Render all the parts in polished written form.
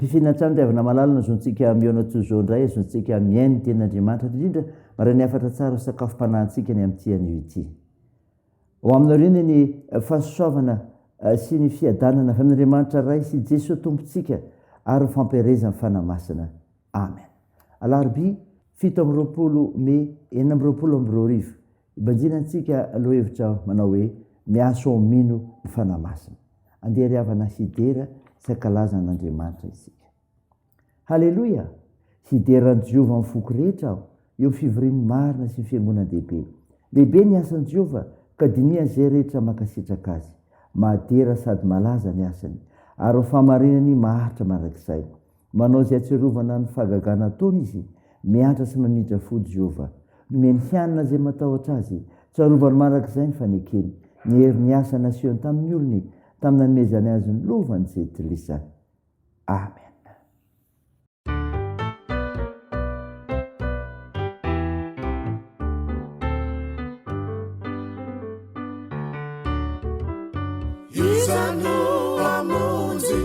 Ampifinina hatrany ry havana malala no azontsika mihaona toy izao indray, azontsika mihaino ny tenin'Andriamanitra, indrindra mandray ny hafatra tsara ho sakafom-panahintsika ny amin'ity anio ity. Ho aminareo anie ny fahasoavana sy ny fiadanana avy amin'Andriamanitra Ray sy Jesoa Tompontsika ary ny fampiherezan'ny Fanahy Masina. Amen. Alarobia 27 Mey 2026, ibanjinantsika lohahevitra manao hoe Miasa ao mino ny Fanahy Masina. Andeha ry havana hidera sy hankalaza an'Andriamanitra isika. Haleloia! Hidera an'i Jehovah amin'ny foko rehetra aho, eo amin'ny fivorian'ny marina sy ny fiangonan-dehibe. Lehibe ny asan'i Jehovah, ka dinihany izay rehetra mankasitraka azy. Mahadera sady malaza ny asany, ary ny fahamarinany maharitra mandrakizay. Manao izay hahatsiarovana ny fahagagana ataony izy, miantra sy mamindra fo Jehovah. Nomeny hanina izay matahotra azy, tsarovany mandrakizay ny fanekeny, ny herin'ny asa nasehony tamin'ny olony, tamin'ny nanomezany azy ny lovan'ny jentilisa. Amen. Iza no hamonjy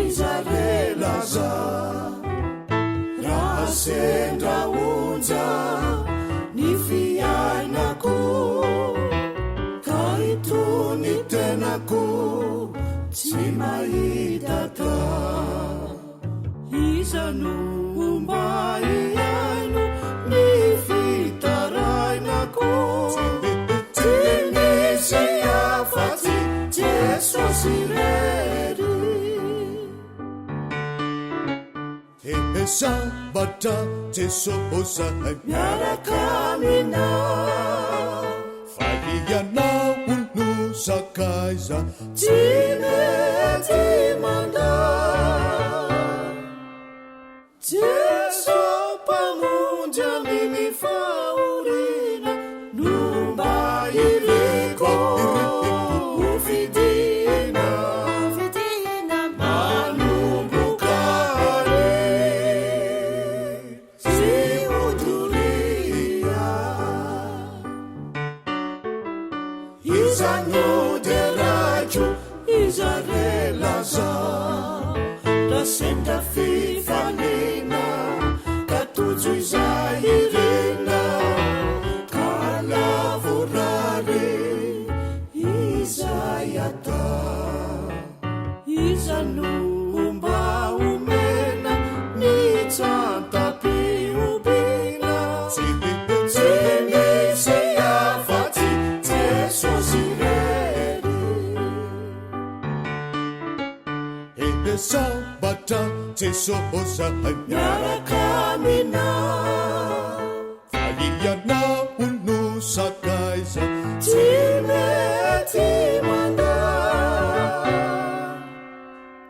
iza re laza Raha sendra onja ny fiainako Ka itony tenako tsy mahita tany Iza no mba hihaino ny fitarainako Tsy misy afa-tsy Jesosy irery He sambatra Jesosy miaraka aminao Fa ianao no sakaiza Tsy mety mandà Jeso Mpamonjy amin'ny fahoriana no mba iriko ho fidina manomboka ary sy ho doria. Iza no deraiko, iza re lazao Raha sendra fifaliana ka tojo izay irina Ka lavorary izay atao Iza no mba omena ny tsantam-pihobiana Tsy misy afa-tsy Jesosy irery He sambatra Jesosy miaraka aminao Fa ianao no sakaiza Tsy mety mandà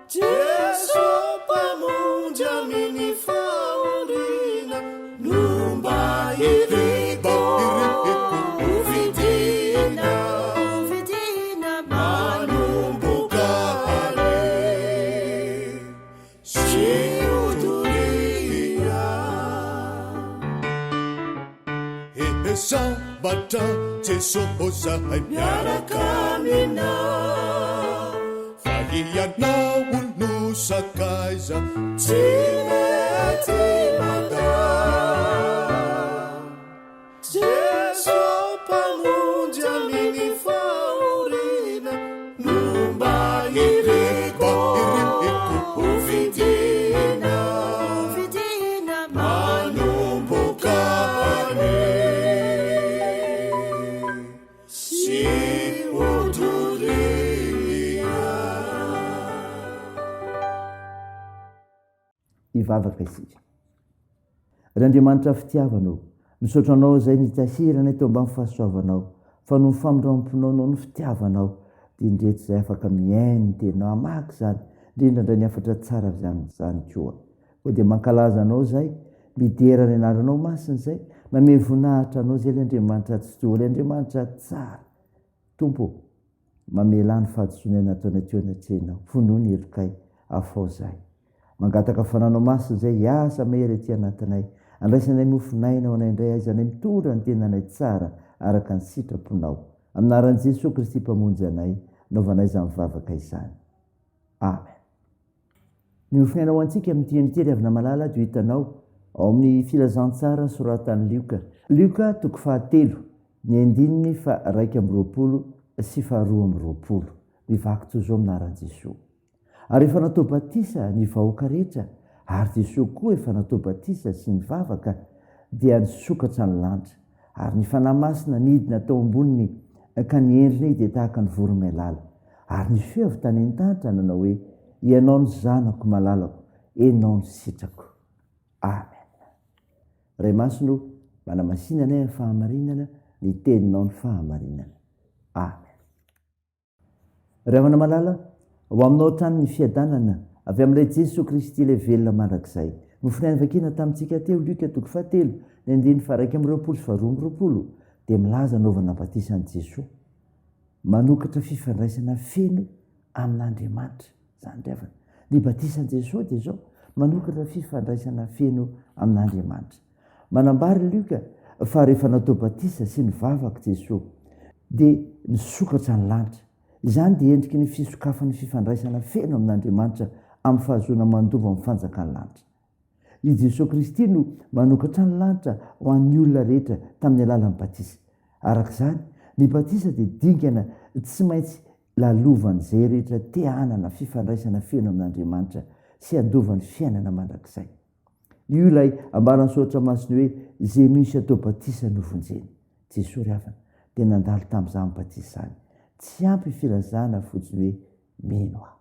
Jeso Mpamonjy amin'ny fahoriana no mba iriko ho vidina manomboka ary sy ho doria. He sambatra Jesoa miaraka aminao. Fa ianao no sakaiza tsy mety mandà. Jeso Mpamonjy amin'ny fahoriana no mba iriko ho vidina manomboka anio sy ho doria. Hivavaka isika. Ry Andriamanitra fitiavana ô, misaotra Anao izay nitahiry anay teo ambany fahasoavanao, fa noho ny famindramponao, noho ny fitiavanao, dia indreto izay afaka mihaino ny Teninao, hamaky izany, indrindra handray ny hafatra tsara avy amin'izany koa. Koa dia mankalaza Anao izay, midera ny Anaranao masina izay, manome voninahitra Anao izay ilay Andriamanitra Tsitoha, ilay Andriamanitra tsara. Tompo ô, mamelà ny fahadisoanay nataonay teo anatrehanao, vonoy ny helokay, afaho izahay. Mangataka fananao masina izay hiasa mahery aty anatinay, andraisanay mofon'aina ho anay indray ahaizanay mitondra ny tenanay tsara araka ny sitraponao. Amin'ny anaran'i Jesoa Kristy Mpamonjy anay, anaovanay izany vavaka izany. Amen. Ny mofon'aina ho antsika amin'ity anio ity ry havana malala dia ho hitanao ao amin'ny Filazantsara soratan'i Lioka. Lioka toko fahatelo, ny andininy faha-21 sy faha-22. Mivaky toy izao amin'ny anaran'i Jesoa. Ary efa natao batisa ny vahoaka rehetra, ary Jesoa koa efa natao batisa sy nivavaka, dia nisokatra ny lanitra, ary ny Fanahy Masina nidina tao amboniny, ka ny endriny dia tahaka ny voromailala. Ary nisy feo avy tany an-danitra nanao hoe, Ianao no Zanako malalako, Ianao no sitrako. Amen. Ray Masina o, manamasina anay amin'ny fahamarinana, ny Teninao no fahamarinana. Amen. Ry havana malala, ho aminao hatrany ny fiadanana avy amin'ilay Jesoa Kristy ilay velona mandrakizay. Nofonainy vakiana tamintsika teo, Lioka toko fahatelo, ny andininy faha-21 sy faha-22, dia milaza anaovana batisa an'i Jesoa. Manokatra fifandraisana feno amin'Andriamanitra izany ry havana. Ny batisan'i Jesoa dia izao, manokatra fifandraisana feno amin'Andriamanitra. Manambara i Lioka fa rehefa natao batisa sy nivavaka Jesoa dia nisokatra ny lanitra. Izany dia endriky ny fisokafan'ny fifandraisana feno amin'Andriamanitra amin'ny fahazoana mandova ny fanjakan'ny lanitra. I Jesoa Kristy no manokatra ny lanitra ho an'ny olona rehetra tamin'ny alalan'ny batisa. Araka izany, ny batisa dia dingana tsy maintsy lalovan'izay rehetra te hanana fifandraisana feno amin'Andriamanitra sy handova ny fiainana mandrakizay. Io ilay ambaran'ny Soratra Masina hoe, Izay mino sy atao batisa no vonjena. Jesoa ry havana dia nandalo tamin'izany batisa izany. Tsy ampy filazana fotsiny hoe mino aho.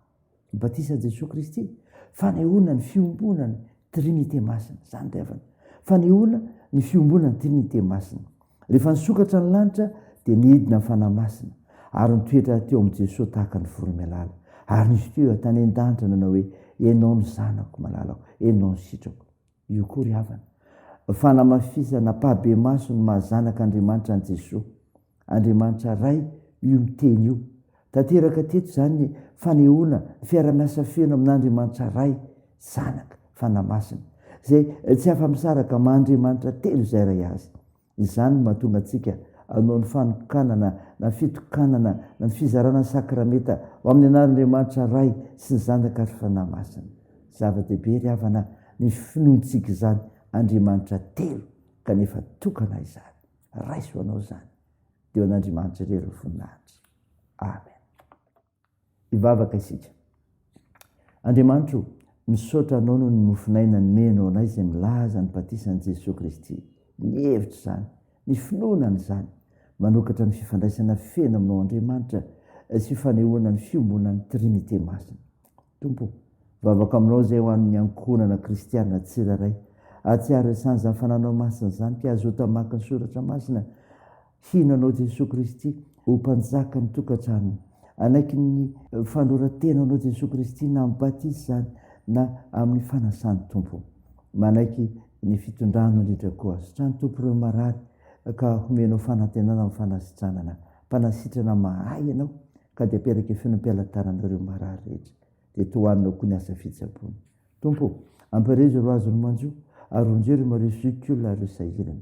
Ny batisan'i Jesoa Kristy, fanehoana ny fiombonan'ny Trinite Masina. Izany ry havana. Fanehoana ny fiombonan'ny Trinite Masina. Rehefa nisokatra ny lanitra dia nidina ny Fanahy Masina ary nitoetra teo amin'i Jesoa tahaka ny voromailala. Ary nisy teo tany an-danitra nanao hoe, Ianao no Zanako malalako, Ianao no sitrako. Io koa ry havana. Fanamafisana ampahibemaso ny maha Zanak'Andriamanitra an'i Jesoa. Andriamanitra Ray io miteny io. Tanteraka teto izany ny fanehoana ny fiara-miasa feno amin'Andriamanitra Ray, Zanaka, Fanahy Masina, izay tsy afa-misaraka amin'Andriamanitra telo izay Ray azy. Izany no mahatonga antsika hanao ny fanokanana na fitokanana na ny fizarana ny sakramenta ho amin'ny anaran'Andriamanitra Ray sy ny Zanaka ary Fanahy Masina. Zava-dehibe ry havana ny finoantsika izany Andriamanitra telo kanefa tokana izany. Raiso ho anao izany. Dia ho an'Andriamanitra irery ny voninahitra. Amen. Hivavaka isika. Andriamanitro, misaotra Anao noho ny mofon'aina nomenao anay izay milaza ny batisan'i Jesoa Kristy. Ny hevitra izany, ny finoana an'izany, manokatra ny fifandraisana feno aminao Andriamanitra sy fanehoana ny fiombonan'ny Trinite Masina. Tompo o, mivavaka aminao izay ho an'ny ankohonana kristiana tsirairay. Ahatsiaro izany izany fananao masina izany ka hazoto hamaky ny soratra masina, hino anao Jesoa Kristy ho Mpanjaka ny tokantranony. Hanaiky ny fanoloran-tena anao Jesoa Kristy na amin'ny batisa izany na amin'ny fanasan'ny Tompo. Manaiky ny fitondranao indrindra koa. Sitrano Tompo ireo marary ka homenao fanantenana amin'ny fanasitranana. Mpanasitrana mahay ianao ka dia aperaka eo fenoam-pialatanana ireo marary rehetra, dia tohanina koa ny asa fitsaboana. Tompo ô, ampaherezo ireo azon'ny manjo, ary vonjeo ireo marefo zokiolona ary ireo sahirana.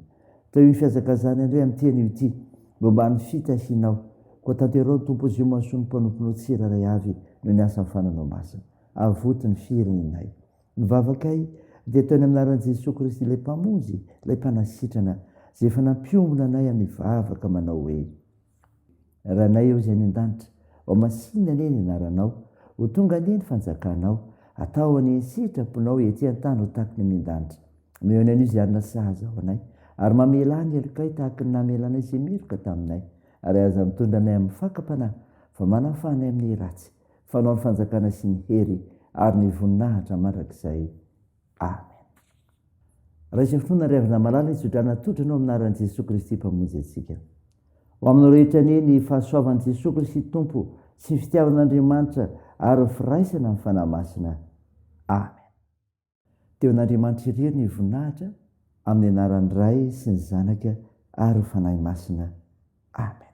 Tahio ny fihazakazahana indray amin'ity anio ity, mba ho an'ny fitahianao. Koa tanteraho ny Tompo izay mahasoa ny mpanomponao tsirairay avy noho ny asan'ny Fananao Masina. Avoty ny firenenay. Ny vavakay dia ataony amin'ny anaran'i Jesoa Kristy ilay Mpamonjy, ilay Mpanasitrana, izay efa nampiombona anay amin'ny vavaka manao hoe. Ranay eo izay any an-danitra, ho masina anie ny anaranao, ho tonga anie ny fanjakanao, atao anie ny sitraponao ety an-tany ho tahaky ny any an-danitra. Omeo anay anio izay hanina sahaza ho anay, ary mamelà ny helokay tahaky ny namelanay izay meloka taminay, ary aza mitondra anay amin'ny fakam-panahy, fa manafaha anay amin'ny ratsy, fa anao ny fanjakana sy ny hery ary ny voninahitra mandrakizay. Amen. Raiso ny finoana ry havana malala hitsodrana tsotra anao amin'ny anaran'i Jesoa Kristy Mpamonjy antsika. Ho aminao rehetra anie ny fahasoavan'i Jesoa Kristy Tompo sy ny fitiavan'Andriamanitra ary ny firaisana amin'ny Fanahy Masina. Amen. Teo an'Andriamanitra irery ny voninahitra amin'ny anaran'ny Ray sy ny Zanaka ary ny Fanahy Masina. Amen.